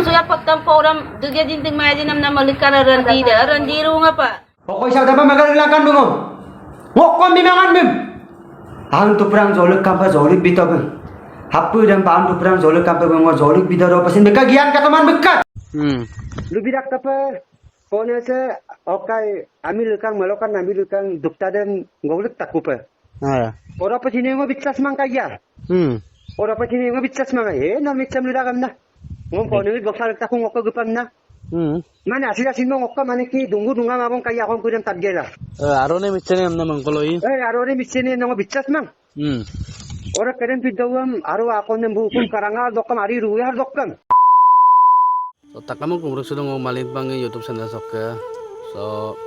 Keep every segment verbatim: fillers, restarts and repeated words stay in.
Suya pottam poram duge din ting mai din amna malik kara randi da, randi runga pa. Okoi sa daba magal lang kan bumon. Ngok kon di mangan bim. Ang tuprang zolik kampa zolik bito bim. Hapu dan pa ang tuprang zolik kampa bim zolik bito do pasin beka gian kataman beka. Hmm. Lubi dak kapa. Kone se, okai, ami lukang, malokan, ami lukang, dukta dem, ngok luk takupa. Ah. Ora pa sini ngo bicas mang kaya. Hmm. Ora pa sini ngo bicas mang, eh, nor micam luda kamna. Ngom kone biksa luk taku ngok gupang na. Hmm. Mane asira simo ngok mane ki dunggu dunga mabong kaya kon kudem tadgela. Eh, arone micene amna mangkoloi. Eh, arone micene nongo bicas mang. Hmm. Ora kedem pidawam, aro akon nem bukum karanga dokam, ari ruya dokam. So, takamon kumruk sudung o malin pang YouTube channel sokke. So,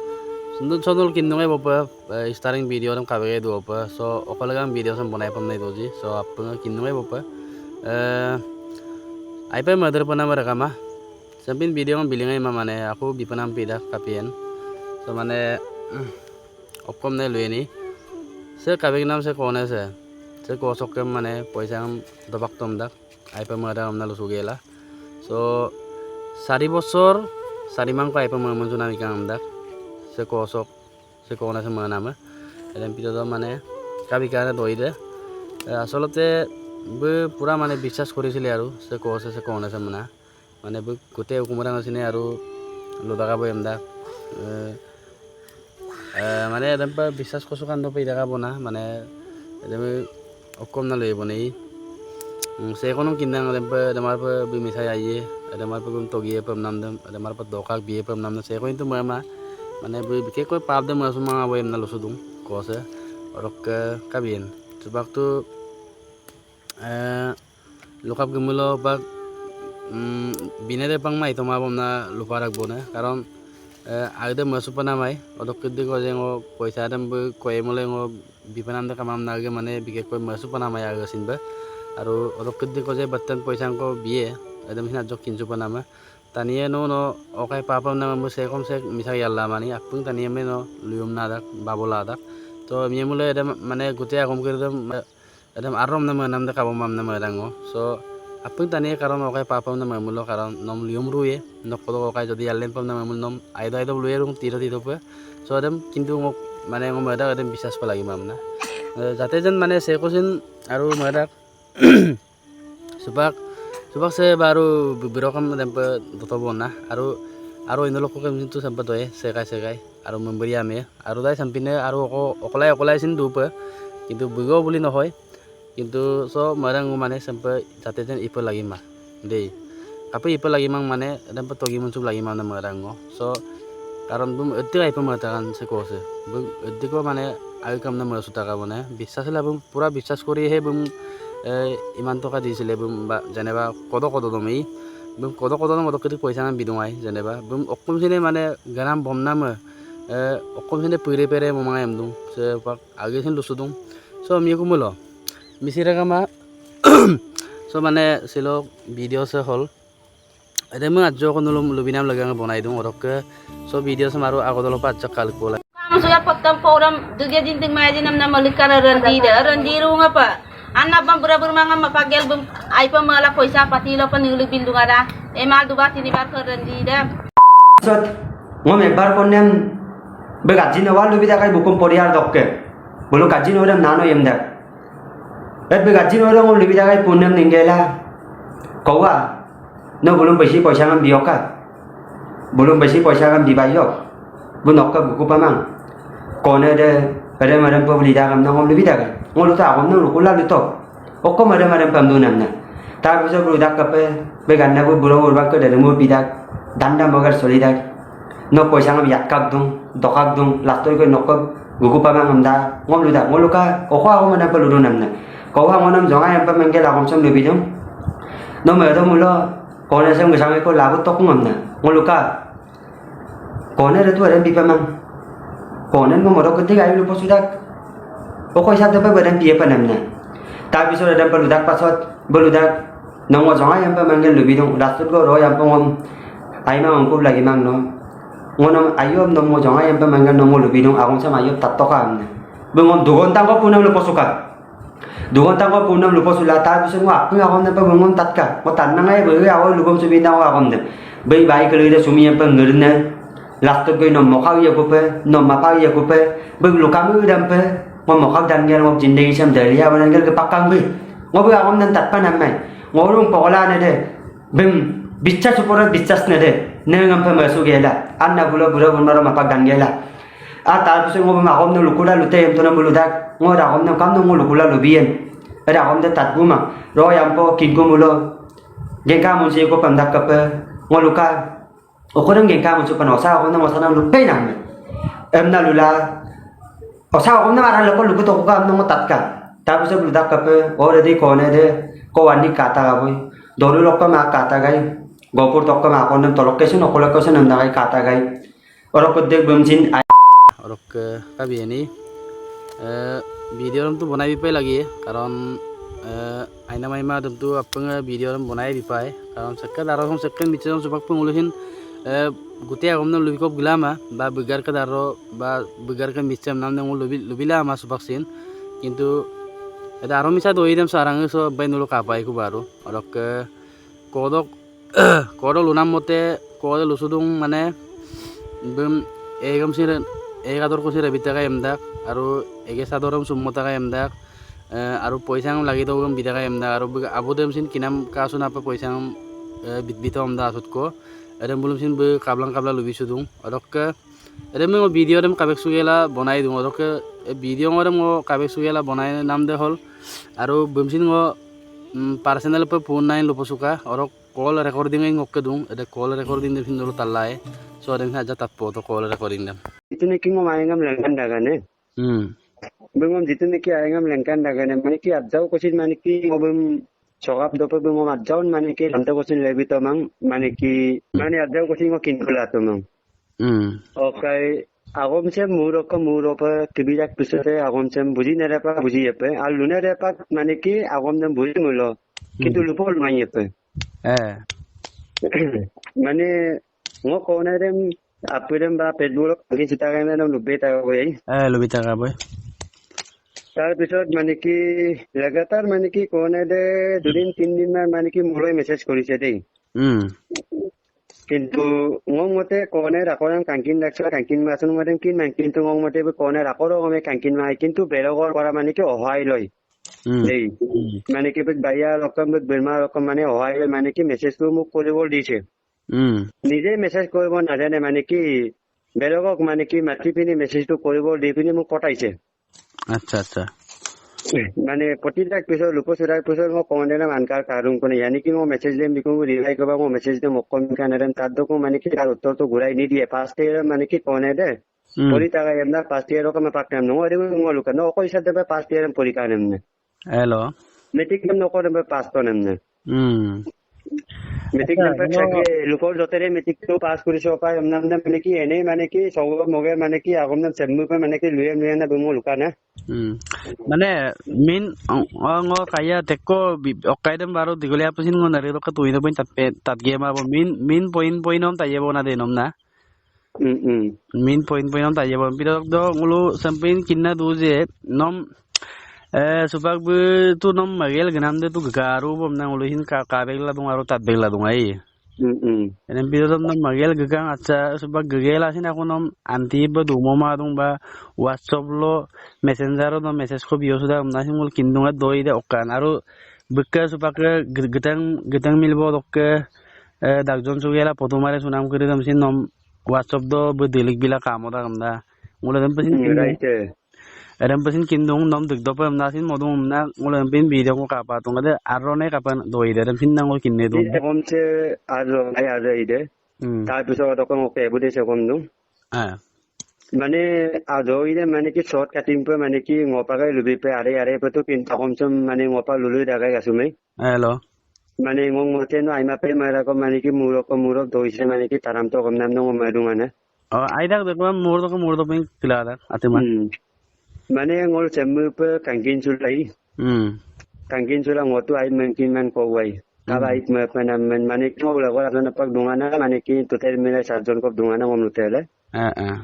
sundun channel kindung ai bope, eh, starting video dam kabege du bope. So, okole gang video sam bonai pam nai doji. So, apung kindung ai bope. Eh, ai pe mother panam rekama. Sampin video ang biling ai ma mane, aku bipanam pida kapien. So, mane, okkom ne lueni. Se kabege nam se kone se. Se ko sokke mane, poisa ang dobak tom dak. Aipa mada amna lusu gela. So, sari bosor, sari mangko aipa mamun suna mikang amdak. Se kosok, se kona se mana ma. Eden pito do mane, kabi kana doi de. Eh, asolote, bo pura mane biswas korisile aru, se kose se kona se mana. Mane bo gote ukumorang asine aru lodaka bo emdak. Eh, Eh, mane edempa biswas kosokan dope idaka bona, mane edem okkom na loi bonei. Hmm, se kono kindang edempa, edemar pa bo misai aiye, edemar pa bo togiye pemnam dem, edemar pa dokak biye pemnam dem, se kono itu mama, mane bo bikekoi pap dem asumang abo emna lusudung, kose, orok ke kabin. Subak tu, eh, lukap gemulo bak, mm, bine de pang mai toma bomna luparak bone. Karon, eh, agde masu panamai, odok kedi ko jeng o poisa dem bo koye mole ngo bipanam de kamam nage mane bikekoi masu panamai age sin ba. Aru odok kedi ko je batan poisa ko biye, edem hina jok kinsu panama. Taniye no no okai papam nama mo se kom se misak yalla mani, apung taniye me no luyum nadak, babola dak. To miye mole edem mane gote agom keri dem, Edem arom nama nam de kabom mam nama dango. So, apung tani karon okai papam nama mulo karon nom lium ruye, nok kodo okai jodi yallen pam nama mul nom aido aido luye rung tiro tiro pe. So, edem kintu ngok mane ngom ada edem biswas pa lagi mam na. Eh, jate jen mane se kosin aru madak. Subak, subak se baru bi-, birokam edem pe doto bona. Aru, aru indo loko kam jintu sampe doye, sekai sekai. Aru memberi ame. Aru dai sampine, aru oko, okolai, okolai sin dupe. Kintu bigo buli nohoi. Kintu so marang mane sampe jate jen ipe lagi ma. Dei. Ape ipe lagi mang mane, edem pe togi munsup lagi ma na marang ngo. So, karon bum edde ipe matakan se kose. Bum edde ko mane, agi kam na masu taka mane. Biswas la bum, pura biswas kori he bum, eh, iman toka disile bum ba, jeneba kodo kodo dom ei. Bum kodo kodo dom odo kedi poisa ngan bidung ai, jeneba. Bum okkum sine mane ganam bom nama, eh, okkum sine pure pere momang em dung. Se pak Agi sin lusu dung. So, miyo kumulo. Misira kama. So, mane, silo video se hol. Ede mung ajo ko nulum lubinam lagang bonai dung, orok ke. So, video se maru ago dolo pa ajak kalik bola. Kam suya pottam poram, duge din ting mai din amna malik kara randi da, randi runga pa. Anna bam bura bur mangam ma pagel bum, ai pa mala poisa pati lo pa nulu bildung ada. Emal duba tini bar ke randi da. Sot, ngom ekbar konnem, be gajin wal lubi dakai bukum poriyar dokke. Bulu gajin odam nano yem dak. Et be gajin odam lubi dakai punem ninggela. Kowa, no bulum besi poisa ngam biyoka. Bulum besi poisa ngam bibayok. Bu nokka buku pamang. Kone de, ede madam pabli dagam nangom lubi dakai. Ngolu ta akom nang lukula lutok. Okko mada mada pamdu namna. Tar piso bru dak kape, be ganna bu buro urbak ke dade mur pidak, danda magar solidak. No poisa ngam yatkak dung, dokak dung, lastoi ko nokko gugu pamang ngam da, ngom ludak, ngoluka, okko ako mana paludu namna. Ko ha ngonam jonga yampa mangge lakom sam lubi dung. No mada mulo, kone sam gesang ko labu tok ngamna. Ngoluka, Kone retu aren bipa mang. Kone mo modok ketik ayu lupo sudak. Oko isab dapat badan piye panamna. Tapi so dadan peludak pasot, beludak. Nongo jonga yampa manggen lubi dung. Dasut go ro yampa ngom. Ai mang ongkup lagi mang no. Ngonom ayu om nongo jonga yampa manggen nongo lubi dung. Agom sam ayu tatoka amna. Bengom dugon tangko punam lupo suka. Dugon tangko punam lupo sula, tar pisot ngo apung agom ne pe bungon tatka. Ngo tan nangai beri awo lugom sumi nang agom ne. Beri bai kelo ida sumi yang pe ngerne. Last of goi nom mokau ya kupe, nom mapau ya kupe. Beri lukam idam pe. Ngo mokau dan gel ngo jindegi sem dali ya banan gel ke pakang beri. Ngo beri agom ne tatpa namai. Ngo rung pokola ne de. Bem bichas upor bichas ne de. Ne ngam pe masu gela. Anna bulo bulo bunmaro mapak dan gela. A tar pisot ngo bem agom ne lukula lute em tona buludak. Ngo ragom ne kam ne ngo lukula lubien. Ragom ne tatguma. Ro yampo kingku mulo. Gengka munsi ko pandak kape. Ngo luka. Okoran gengka munsi pan osa agom ne osa nang lupe nang. Em na lula. Osa agom ne maran loko luku toko ka em ne ngo tatka. Tar pisot buludak kape. Ore di kone de. Ko wani kata kaboi. Doru loko ma kata gai. Gopur tokka ma konem tolok kesun okole kesun em dagai kata gai. Orok ko dek bemsin ai. Orok ke kabi ani. Eh, video ram tu bonai bipai lagi, karon, eh, aina maima dam tu apeng video ram bonai bipai. Karon sekke daro som sekke miche som supak peng uluhin, eh, gute agom na lubikop gilama, ba begar ke daro, ba begar ke miche nam ne ngul lubi, lubila ma supak sin. Kintu, eh, daro misa doi dem sarang so bai nulu kapai ku baru. Orok ke kodok Koro lunam mote, koro lusudung mane, bum, egam sire, ega dor ko sire bitaga emdak, aru ege sador sum motaga emdak, eh, aru poisang lagi do bum bitaga emdak, aru bum abu dem sin kinam kasu napa poisang, eh, bit bito emdak asut ko, edem bulum sin bu kablang kabla lubi sudung, odokke, edem ngo video dem kabek sugela bonai dung, odokke, eh, video ngo dem ngo kabek sugela bonai nam de hol, aru bum sin ngo, mm, personal pe phone nai lupo suka, orok, Call recording ai ngokke dung, ede call recording dem hindolo talai. So dem haja tatpo to call recording dem. Jitu neki ngom aingam lengkan dagane. Hmm. Bengom jitu neki aingam lengkan dagane. Mane ki ajau kosin mane ki ngobem sogap dope bengom ajau mane ki lamte kosin lebi tomang. Mane ki, mane ajau kosin ngo kinkula tomang. Hmm. Okai, agom sem muro ko muro pe kibirak pisote agom sem buji nerepa buji epe. Alu nerepa mane ki agom dem buji mulo. Kintu lupo lumai epe. Eh. Mane, ngo kone dem, apu dem ba Facebook lo, agi sita kene dem lubi taka boi. Eh, lubi taka boi. Tar pisot mane ki, lagatar mane ki kone de, dudin tindin man mane ki muroi message korise de. Hmm. Kintu, ngo mote kone rakoran kangkin raksa, kangkin masun ngo dem kin man, kintu ngo mote kone rakoro ngome kangkin mai, kintu berogor kora mane ki ohai loi. Hmm. Dei. Hmm. Mane ki bek baiya rokom bek berma rokom mane ohai mane ki message tu muk koribo dise. Hmm. Nije message koribo nazane mane ki berogok mane ki mati pini message tu koribo di pini muk potaise. Accha, accha. Mane potidak pisot lupo surak pisot ngo kone na mankar karung kone yani ki ngo message dem bikung reply koba ngo message dem okkom kan dem taddo ko mane ki tar uttor to gurai nidiye first year mane ki kone de. Hmm. Pori taga emna first year oka me paknem no, ore mo luka no, oko isa de first year pori kanem ne. Hello. Metric nem no ko dem pass to nem ne. Hmm. Metric nem pa chake lupo jotere metric to pass kori so pa emna nem ne mane ki ene mane ki sogo moge mane ki agom nem semmu pe mane ki luye luye na bumo luka na. Hmm. Mane min, o, ngo kaya tekko bi, okai dem baro digole apusin ngo nari roka tuino pin tat pe, tat gema bo min, min point point om taye bo na de nom na. Mm, mm. Min point point om taye bo. Pidok do ngulu sampin kinna du je nom, eh, supak bu tu nom magel gnam de tu garu bom na ngulu hin ka, ka begla dung aru tat begla dung ai. Mm, mm. Enem pidok nom magel gegang accha supak gegel asin aku nom anti ba du moma dung ba WhatsApp lo Messenger lo message ko biyo suda na ngul kindung doi de okan aru bukka supak ge-, getang, getang milbo dokke, eh, dakjon sugela potumare sunam kiri dam sin nom WhatsApp do bedilik bila kamo da kamda. Ngula dem pesin Hmm, kindung. Right, eh. Edem pesin kindung nom dikdop em na sin modung em na ngula dem pin video ko kapa tung de arone kapan doi de dem sin nang kinne dung. Di agom se ajo ai ajo ide. Hmm. Tar pisot dokon oke bude se kom dung. Ah. Mane ajo ide mane ki short cutting pe mane ki ngopa gai lubi pe are are pe to kinta kom sem mane ngopa lulu dagai gasumei. Hello. Mane ngong mote no aima pe mara ko mane ki muro ko muro doise mane ki taram to kom nam no ngom madung ana. O, ai dak de ko muro ko muro pin kila dak atima. Hmm. Mane ngol semmu pe kangkin sulai. Hmm. Kangkin sula ngotu ai mangkin man ko wai. Kaba Hmm. ai ma pe nam man mane ki ngol ko la ko na pak dungana mane ki total mila satjon ko dungana ngom lutele. Ah, ah.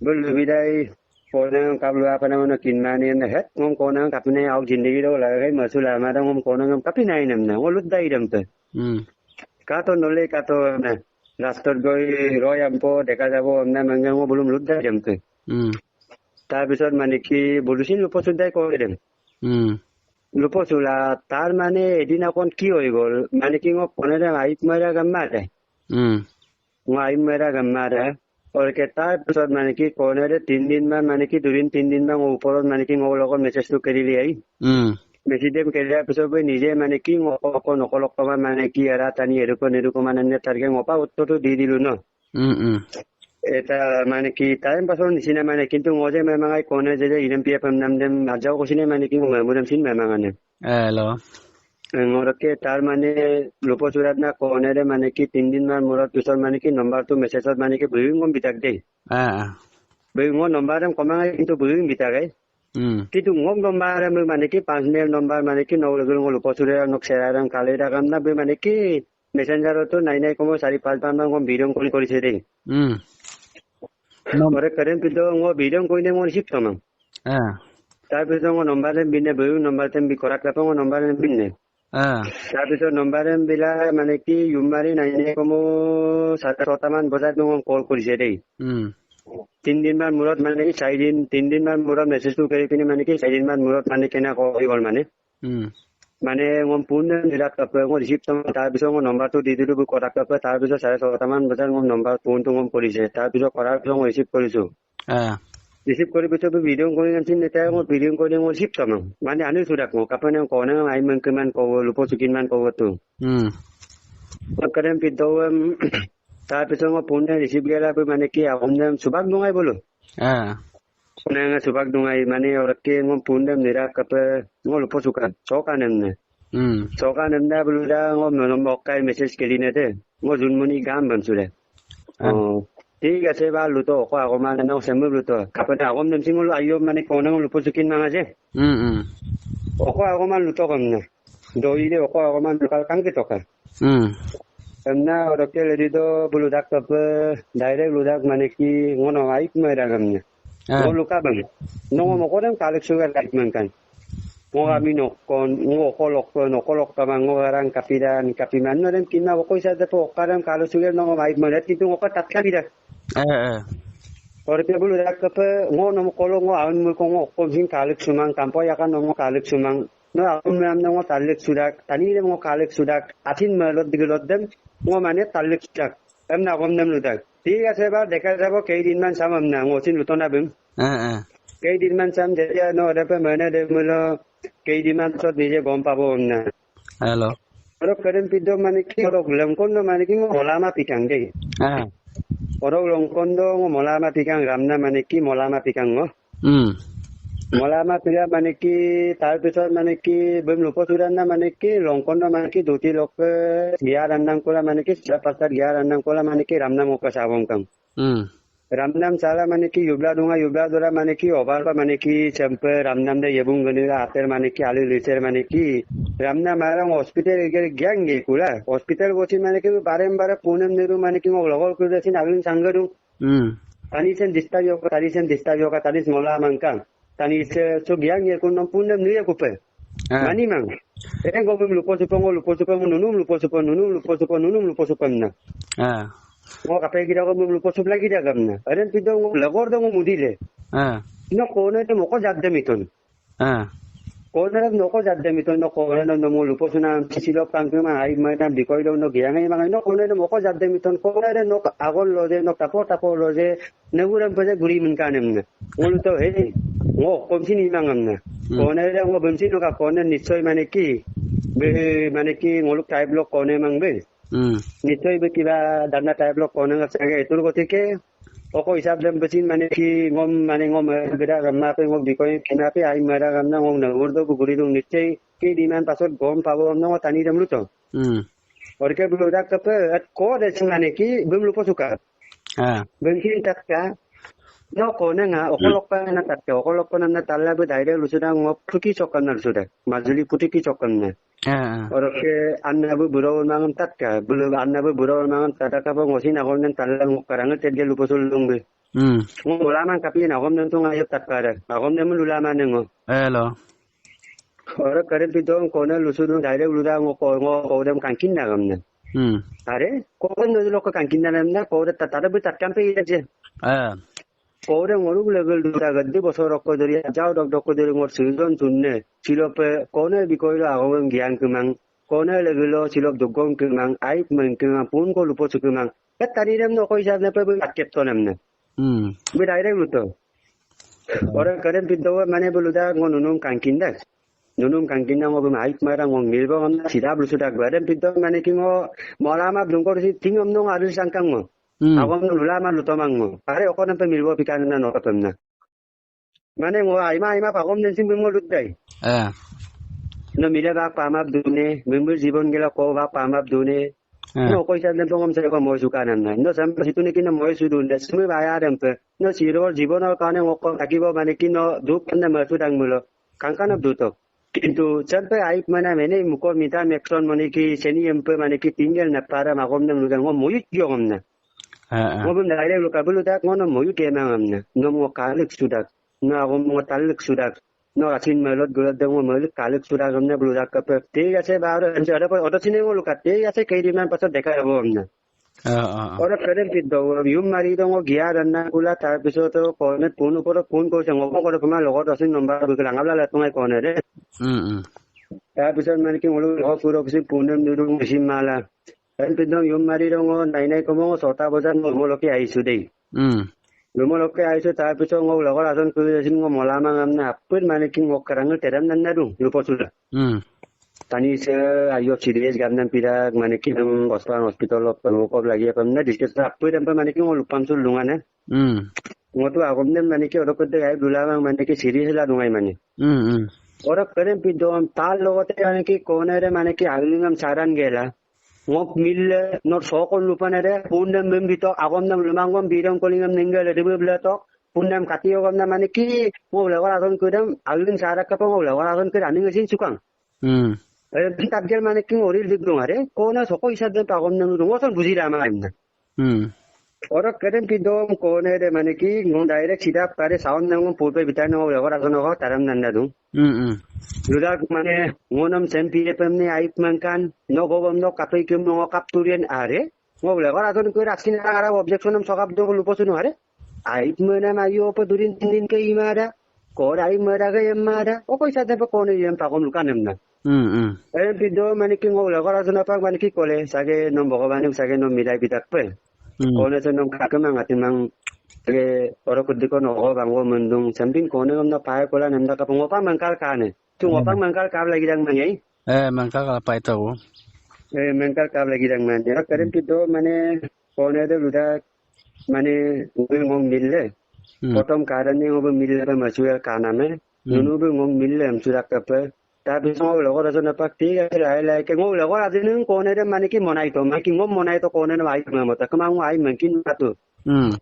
Bul lubi dai Kona kap lua pana mana kinmani na het ngom kona kap ne auk zindegi do lagai masu lama da ngom kona ngom kapi nai nam na ngo lut dai dam te. Hmm. Kato nole kato na. Lastot goi roi ampo deka jabo na mangga ngo bulum lut dai dam te. Hmm. Tar pisot mane ki bulusin lupo sudai ko dem. Hmm. Lupo sula tar mane edin akon ki oi gol mane ki ngo kona dem ait mara gamma de. Hmm. Ngo aim mara gamma da. Orke tar pisot mane ki kona de tin din man mane ki durin tin din man ngo uporot mane ki ngo logot message tu keri li ai. Hmm. Message dem keri pisot boi nije mane ki ngo ko ko nokolok ko mane ki ara tani eruko neruko mane ne targe ngo pa uttor tu di dilu no. Hmm, hmm. Eta mane ki time paso nisina mane kintu ngo je memang ai kona je je inam pia pam nam dem ajau ko sine mane ki ngo memang sin memang ane. Elo. Ngorok ke tar mane lupo surat na kone de mane ki tin din man murot pisot mane ki nombar tu message ot mane ki bui ngom bitak de. Ah, ah. Bui ngo nombar dem komang ai kintu bui bitak ai. Hmm. Kintu ngok nombar dem mane ki personal nombar mane ki no lagul ngo lupo surat nok sera dem kale da kam na bui mane ki messenger ot tu nai nai komo sari pas ban man ngom video kori kori se de. Hmm. Nom- Ore karen pido ngo video kori de ngo receive tomang. Ah. Tar pisot ngo nombar dem bine bui nombar dem bi korak lapo ngo nombar dem bine. Ah. Tar pisot nombar dem bila mane ki yumari nai nai komo sata sota man bojat ngo call kori se de. Hmm. Tin din man murot mane ki sari din, tin din man murot message tu keri pini mane ki sari din man murot mane kena ko oi gol mane. Hmm. Mane ngom phone dem dirak kape ngo receive tomang tar pisot ngo nombar tu di dilu bui korak kape tar pisot sare sota man bojat ngom nombar phone tu ngom kori se tar pisot korak pisot ngo receive kori su. Ah. Receive kori piso video kori ngan sin neta ngo video kori ngo receive tomang. Mane anu sudak ngo kapane kona ai man keman ko lupo sukin man ko tu. Hmm. Karen pido em tar piso ngo phone receive gela pe mane ki agom dem subak dungai bolo. Ah. Kona nga subak dungai mane orke ngo phone dem nira kape ngo lupo suka. Soka nem ne. Hmm. Soka nem da bulu da ngo meno mokai message keli ne de. Ngo junmoni gam bam sule. Ah. Oh, thik ase ba luto, oko agoman na sem luto. Kapene agom nem singul ayo mane kona lupo sukin manga je. Hmm, hmm. Oko agoman luto kom na. Doi de oko agoman lukal kang ke toka. Hmm. Emna oroke ledi do bulu dak tope direct ludak mane ki ngono aik mera gam na. Ah. Ngo luka bang. Nongo moko dem kalek sugar aik mangkan. Ngo kami nokon, ngo kolok, nokolok kamang, ngo garang kapidan, kapiman, no dem kima, boko isa de po, kadam kalu suger, no ngo maik manet, kintu ngo ka tat kapida. Eh, eh. Ore pe bulu dak kape, ngo no mo kolo, ngo aun mo ko, ngo kom sin kalek sumang, kampo ya kan no ngo kalek sumang. No aun mo am no ngo talek sudak, tani dem ngo kalek sudak, atin mo lot dige lot dem, ngo mane talek sudak. Em na kom dem ludak. Thik ase ba, deka jabo, kei din man samam na, ngo sin lutona bem. Eh, eh. Kei din man sam, de ya no, de pe mane de mulo, Kei din man sot nije gom pabo na. Elo. Oro karen pido mane ki oro longkon no mane ki ngo mola ma pikang de. Ah. Oro longkon do ngo mola ma pikang ramna mane ki mola ma pikang ngo. Hmm. Mola ma pira mane ki tar pisot mane ki bem lupo suran na mane ki longkon no mane ki duti loke giya randang kola mane ki sara pasar giya randang kola mane ki ramna mo ka sabong kang. Hmm. Ramnam sala mane ki yubla dunga yubla dora mane ki obar pa mane ki sempe ramnam de yebung gani ra ater mane ki alu liser mane ki ramnam arang hospital ger gyang ge kula hospital bosi mane ki barem bare punem neru mane ki ngok logol kula sin agin sanggadung. Hmm. Tani sen dista yoka tani sen dista yoka tani sen mola mangkang. Tani se so giang ye kun nom punem nuye kupe. Ah. Mani mang. Eren go bim lupo supo ngo lupo supo ngo nunum lupo supo nunum lupo supo nunum lupo supo na. Ah. Ngo kape gida go bim lupo supo lagi da gam na. Eren pido ngo lagor do ngo mudile. Ah. No kone te moko jadde miton. Ah. Kone no ko jadde miton no kone no mo lupo suna silo pangke ma ai ma na bikoi do no giang ai ma no kone no moko jadde miton kone no agon lo de no tapo tapo lo de. Naguram paja guri mengkanem na. Ngolu to he. Ngo komsin imangam na. Hmm. Kone re ngo bemsin no ka kone nichoi mane ki. Be mane ki ngolu type lo kone mang be. Hmm. Nichoi be kiba dana type lo kone nga sage etur gotike. Oko hisab dem besin mane ki ngom mane ngom geda gamma pe ngom bikoi kina pe ai mara gamna ngom nagur do guri dung nichoi. Ki diman pasot gom pabo no tani dem luto. Hmm. Orke bulu dak kape at ko de singane ki bem lupo suka. Ah. Bem sin tatka. No kone nga okolok pa na tatka okolok pa na talla be daire lusuda ngo putuki sokan na lusuda. Majuli putuki sokan na. Ah, ah. Orke anna be buro mangam tatka. Bulu anna be buro mangam tatka pa ngosin akon den talla ngo karang tedge lupo sulung be. Hmm. Ngo mola man kapi na agom nem tung ayop tat para. Agom nem lula man ngo. Elo. Oro kerem pidom kone lusu dung direct luda ngo ko, ngo ko dem kangkinda gam na. Hmm. Are, ko no lo ko kangkinda nam na, ko de tat, tat bu tat kampe ira je. Eh. Ko de ngoruk legel duda gedi bosor ko dori, jao dok dok ko dori ngor sijon sunne. Silo pe, kone bikoi lo agom em giyan kemang. Kone legel lo silo dogong kemang, aip men kemang, pun ko lupo su kemang. Ket tani dem no ko isab ne pe bu atkep to nam na. Hmm. Bu direct luto. Oro kerem pidom mane bu luda ngo nunum kangkinda. Nunum kangkinda ngo bu aip mara ngo milbo ngam na sida bu lusu dak. Kerem pidom mane ki ngo mola ma dung ko si ting om no ngari sangkang ngo. Hmm. Agom no lula ma luto mang ngo. Are oko nem pe milbo pikan na no kapem na. Mane ngo aima aima pagom den sim ngo lut dai. Eh. No mile bak pamap dune, mimbir jibon gela ko bak pamap dune. Eh. No ko isab den pongom se ko moy suka nam na. No sam situ ne ki no moy sudu ne simi baya dem pe. No siro jibon or kane ngo ko takibo mane ki no duk ne ma sudang mulo. Kangkan ab duto. Kintu sampe aip mana mene muko mita mekson mane ki seni empe mane ki tingel na para magom nem luda ngo moyut yo gom na. Eh, eh. Ngo bum direct luka bulu dak ngo no moyut ke mangam na. No ngo kalik sudak. No agom ngo talik sudak. No asin melot gulot de ngo melik kalik sudak gom na bulu dak kepe. Thik ase ba oro ense oro oro sine ngo luka thik ase keidiman pasot deka gom na. Ah, ah, ah. Oro kerem pidom, yum mari dong o giya dan na kula, tar pisot o kone pun upor pun ko se ngo ko kore pema logot asin nombar bikela ngabla la tungai kone de. Hmm, hmm. Tar pisot mane ki ngolu logot puro kisi pun dem dudung isi mala. Kerem pidom yum mari dong o nai nai komo ngo sota bojar ngo mo loke aisu de. Hmm. Lumo loke aisu tar pisot ngo logot asin kuri asin ngo mola mangam na apir mane ki ngo kerang teram nan na dung lupo sula. Hmm. Tani se ayo serious gam nam pirak mane ki nam bospan hospital lo pemukop lagi apa mena discuss apa dan pe mane ki ngo lupam sul lungan eh. Hmm. Ngo tu agom nem mane ki oro kede gai dula mang mane ki serious la dungai mane. Hmm, hmm. Oro kerem pidom tal logote mane ki kone re mane ki agling am saran gela. Ngok mille nor sokon lupan re pun dem bem bito agom nem lumang gom bidang koling am ninggel de bebla to pun dem kati agom na mane ki ngo logot asin kudam agling sarak kapa ngo logot asin kudam ning sin sukang. Hmm. Eh, di tabjel mane ki ngori dik dong are, kona soko isab dem pagom nang dong, oson buji rama em na. Hmm. Oro kerem pidom kone de mane ki, ngom direct sida kare sound nang ngom pulpe bitane ngom logot asin ko taram nanda dung. Hmm, hmm. Ludak mane, ngonam sempi epem ne aip mangkan, no gobom no kape kim no kap turian are, Ngo bole, kora ton koi raksin ara objection am sokap do lupo sunu hare. Ai mena ma yo po durin tin din ke imada. Kora ai mada ke emada. O koi sa de pe kone yem pagom lukan em na. Hmm, hmm. Em pido mane ki ngo bole, kora ton apa mane ki kole. Sage nom bogo mane sage nom midai pitak pe. Hmm. Kone so nom kake mang ati mang. Sage oro kuddi ko no go bango mendung. Sambin kone nom na pae kola nem da kapo ngopa mangkal kane. Tu ngopa mangkal kab lagi dang mane. Eh, mangkal kala paita o. Eh, mangkal kab lagi dang mane. Oro kerem pido mane kone de luda mane ube ngong mille. Hmm. Potom karan ne ube mille pe masuel kaname. Hmm. Nunu ube ngong mille em surak kape. Tapi so ngo logo raso na pak tiga lai lai ke ngo logo raso ne kone de mane ki monai to, mane ki ngom monai to kone na ai memo ta kemang ai mangkin atu. Hmm.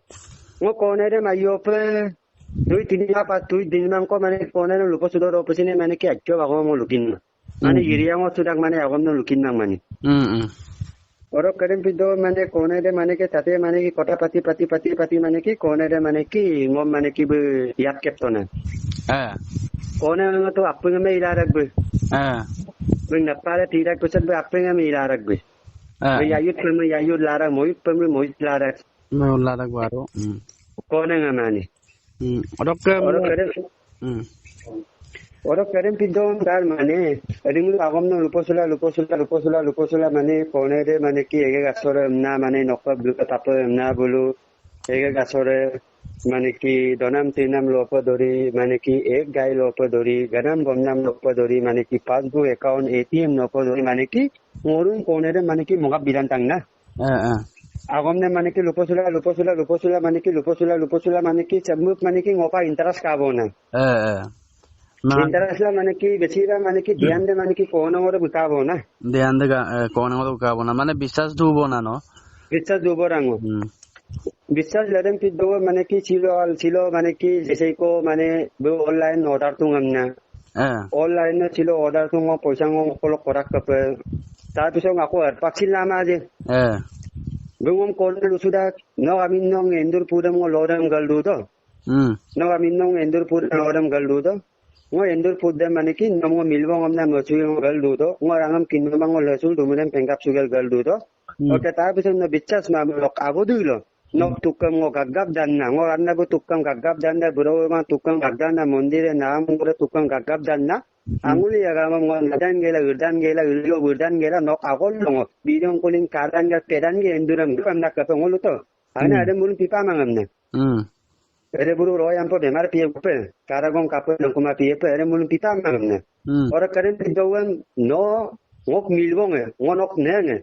Ngo kone de mayo pe. Dui tini apa dui din mangko mane kone na lupo sudo ro pesine mane ki ajo bago mo lukin. Mane, hmm, iri yang o sudak mane agom no lukin nang mane. Hmm, hmm. Oro kerem pido mane kone de mane ke tate mane ki kota pati pati pati pati mane ki kone de mane ki ngom mane ki be yap kep tona. Ah. Kone ngom to apung me ila rak be. Ah. Be napara tirak pesan be apung me ila rak be. Ah. Be yayut pe me yayut larak moyut pe me moyut larak. Mo larak baro. Hmm. Kone nga mane. Hmm. Oro ke oro mo- kerem. Hmm. Oro kerem pido tar mane. Ring lu agom no lupo sula lupo sula lupo sula lupo sula mane kone de mane ki ege gasore na mane nokpa bulu tape na bulu ege gasore mane ki donam tinam lopo dori mane ki ek gai lopo dori ganam bomnam lopo dori mane ki passbook account A T M lopo dori mane ki ngorun kone de mane ki moga bidan tang na. Eh, eh. Agom ne mane ki lupo sula, lupo sula, lupo sula, mane ki lupo sula, lupo sula, mane ki chabmup, mane ki ngopa interest kabo na. Eh, eh. Ma- interest la mane ki besi la mane ki dian de mane ki kone ngore bukabo na. Dian de ga, eh, kone ngore bukabo na. Mane biswas dubo na no. Biswas dubo rango. Hmm. Biswas lerem pido mane ki silo al silo mane ki jese ko mane be online order tungam na. Eh. Online no silo order tungo poisa ngo kolo korak kape. Tar piso ngako er paksil lama je. Eh. Bungom kone lusu dak, nok amin nong endur pudam ngo lodam gal dudo. Hmm. Nok amin nong endur pudam lodam gal dudo. Ngo endur pudam mane ki, nom ngo milbong amna masu ngo gal dudo. Ngo rangam kinoma ngo lasul dumudam pengkap sugal gal dudo. Hmm. Oke, ta bisan no bichas ma nok abo duilo. Nok tukam ngo gagap danna, ngo ranna bu tukam gagap danna, buro ma tukam gagap danna, mondir e nam ngo tukam gagap danna. Hmm. Anguli agama ngo nadan gela, urdan gela, urlo urdan gela, nok agol longo. Bidong kuling kadan gela, pedan gela, enduram gela, amna kapa ngolu to. Ana Hmm. ada mulum pipa mangam na. Hmm. Ere buru royam po bemar piye kupe, karagong kape nangkuma piye pe, ere mulum pipa mangam na. Hmm. Ora karen pidowam no, ngok milbong e, ngo nok neng e.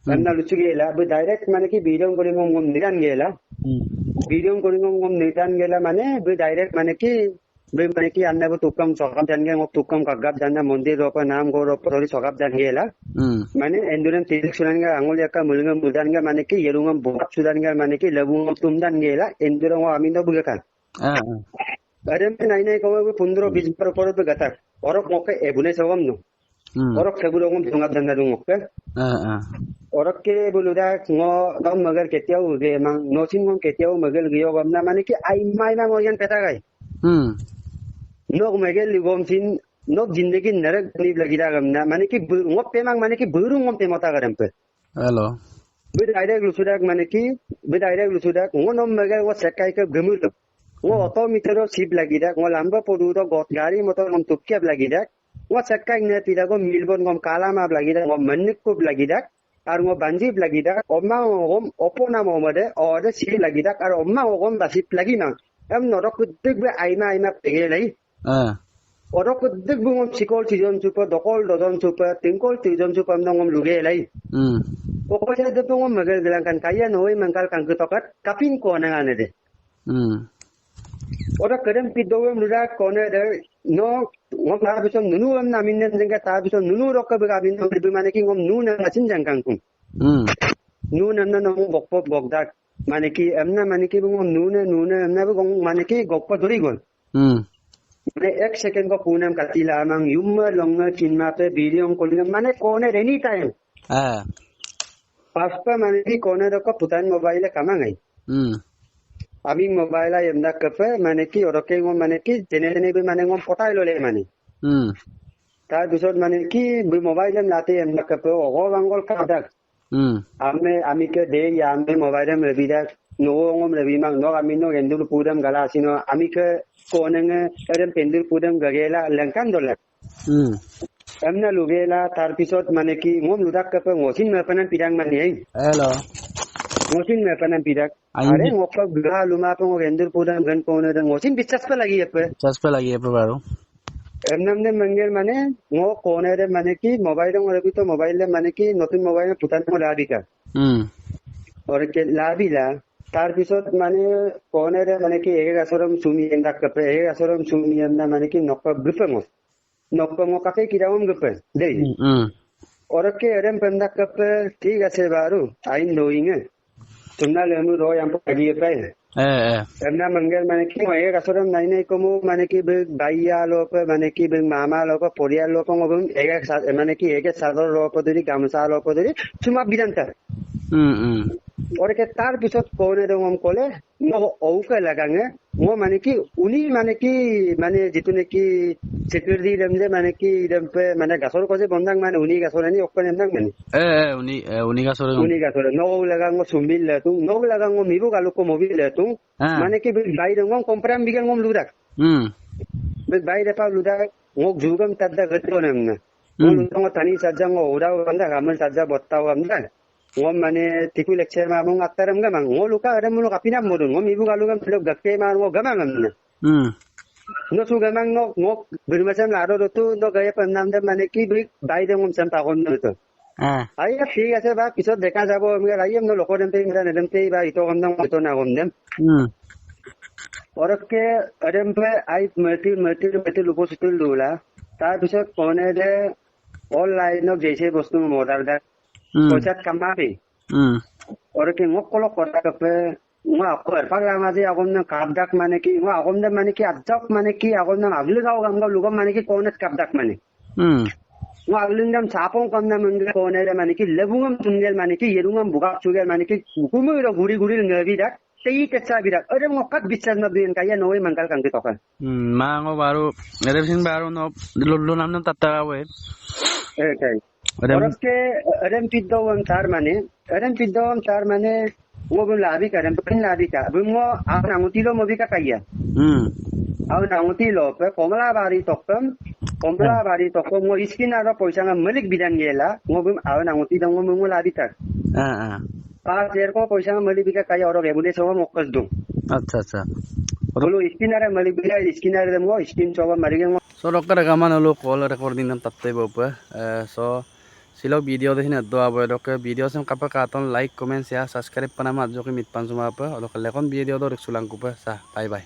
Hmm. Amna lusu gela, bu direct mane ki bidong kuling ngom ngom nidan gela. Hmm. Bidong kuling ngom ngom nidan gela mane, bu direct mane ki, bu mane ki anna bu tukam sogap dan gela, ngok tukam gagap dan na mondir ropa nam go ropa rori sogap dan gela. Hmm. Mane enduran tirik sunan ga angul yaka mulunga mudan ga mane ki yerungam bogap sudan ga mane ki labungam tumdan gela, enduran ngo amin do bugaka. Ah, ah. Adem pe nai nai kawa bu pundro Hmm. bis bar por bu gatak. Orok ngoke ebune sogam no. Hmm. Orok ke buro ngom dungap danda dungok ke. Ah, ah. Orok ke bulu dak ngo ngom magal ketiau ge mang, nosin ngom ketiau magal ge yogam na mane ki ai mai na ngo yan peta gai. Hmm. Nok magal ligom sin, nok jindegi narak ni lagi dagam na, mane ki bu-, ngop pemang mane ki buru ngom pemota gadam pe. Hello. Bid airek lusudak mane ki, bid airek lusudak, ngo nom magal ngo sekai ke gemul. Ngo Hmm. oto mitero sip lagi dak, ngo lamba podu do got gari motor ngom tukiap lagi dak. Ngo sekai ne pida go milbon ngom kalama lagi dak, ngom menik kup lagi dak. Ar ngo banjip lagi dak, oma ngom opo nam omade, ode sip lagi dak, ar oma ngom basip lagi mang. Em norok kudik be aima aima pege lai. Ah. Orok kudik bu ngom sikol tijon supa, dokol dojon supa, tingkol tijon supa amna ngom luge lai. Hmm. Oko sa de bu ngom magal gelang kan kaya noi mangkal kan ketokat, kapin ko nang ane de. Hmm. Orok kedem pidowem luda kone de, no, ngom ta bisom nunu em namin nem jengka ta bisom nunu rok ke bega bin nom de mane ki ngom nu na masin jangkang kum. Hmm. Nu nam na nom gokpo gokdak. Mane ki emna mane ki bu ngom nu ne, nu ne, emna bu ngom mane ki gokpo duri gon. Hmm. Mane ek second ko kunam katila amang yumma longa kinma pe biri ong kolinga mane kone any time. Ah. Paspa mane ki kone doko putan mobile kamangai. Hmm. Ami mobile ai emda kepe mane ki oroke ngom mane ki jene jene be mane ngom potai lole mane. Hmm. Tar pisot mane ki be mobile em late emda kepe ogo bangol kadak. Hmm. Ame, ami ke de ya ame mobile em rebi dak, no ngom rebi mang, no ami no endur pudam gala asino, ami ke konenge, erem pendur pudam gagela, lengkan dola. Hmm. Emna lugela, tar pisot mane ki, ngom ludak kepe ngosin mepenan pidang mane, eh. Hello. Ngosin mepenan pidak. Ain Are di- ngok pa gula luma pe ngok endur pudam gan kone de ngosin bichas pe lagi epe. Bichas pe lagi epe baru. Emnam de mangel mane, ngo kone de mane ki, mobile de ngo rebi to mobile de mane ki, notun mobile de putan ngo labi ka. Hmm. Ore ke labi la, tar pisot mane, kone de mane ki, ege gasoram sumi endak kepe, ege gasoram sumi emda mane ki, nokpa gepe ngo. Nokpa ngo kape kida om gepe, dei. Hmm, hmm. Ore ke erem pemdak kepe, thik ase baru, ain doinge. Tumna lemu ro yang pe lagi pe. Eh, eh. Emna mangel mane ki, mo ege gasoram nai nai komo, mane ki be baiya lope, mane ki be mama lope, poriya lope, ngo bum ege sa-, mane ki ege sador lope duri, gamsa lope duri, suma bidanta. Hmm, hmm. Ore ke tar pisot kone de ngom kole, ngo ouke lagange, ngo mane ki, uni mane ki, mane jitu ne ki, security dem de mane ki, dem pe, mane gasor ko je bondang mane, uni gasor ani okkon emdang mane. Eh, eh, uni, eh, uni gasor em. Uni gasor, no lagang ngo sumbil letung, no lagang ngo mibu galu ko mobil letung, Ah. Mane ki bik bai de ngom kompram bik ngom ludak. Hmm. Bik bai de pa ludak, ngok jugam tadda geto nem na. Hmm. Ngom ludak ngo tani sadja ngo uda gamda, gamel sadja botta gamda. Ngom mane tiku lecture ma mong attaram gamang. Ngo luka ada mulu kapinam modun. Ngom ibu galu gam telok gakke ma ngo gamang gamna. Hmm. No su gamang no, ngok bermasam lado dotu, no gaya pemnam de mane ki bik bai de ngom sampagon dotu. Ah. Aiya, thik ase ba, pisot deka jabo, ami ar aiyem no loko dem pe, mera ne dem pe, ba ito gom dem, ito na gom dem. Hmm. Orokke, adem pe, ai metil, metil, metil lupo sutil dula. Tar pisot kone de, online nok jeise bostu modar dak. Hmm. Poisa kamabi. Hmm. Orokke ngok kolok kota kepe, Ngo akor, pagla mazi agom na kabdak mane ki, ngo agom na mane ki, ajak mane ki, agom na agli gao gam gao lugam mane ki, konet kabdak mane. Hmm. Ngo aglung dam sapong kam na mangga kone re mane ki, lebung am tunggel mane ki, yerung am bugak sugel mane ki, hukum ro guri guri ngabi dak, tei tetsa birak. Ore ngo kat bisas ma bien kaya noe manggal kangki toka. Hmm, ma ngo baru, erem sin baru no, lulu nam nam tata we. Eh, kai. Erem. Oros ke, erem piddo am tar mane, erem piddo am tar mane, ngo bun labi ka, erem pin labi ka. Bun ngo, aw nanguti lo mo bi ka kaya. Hmm. Aw nanguti lo, pe komla bari tokom, komla bari tokom, ngo iskin aro poisa nga malik bidan gela, ngo bun aw nanguti dong ngo, ngo labi ka. Ah, ah. Pas er ko poisa nga malik bi ka kaya oro ge bun de so ngo kos dung. Accha, accha. Bulu iskin aro malik bi ka, iskin aro dem ngo, iskin so malik ngo. So, dokke rekaman olo call recording nam tatte bope. Eh, so, silo video de hine do abo dokke video sem kapa katon like, comment, share, subscribe pana ma ajo ki mit pan suma pe. Olo ke lekon video do rik sulang kupe. Sa, bye bye.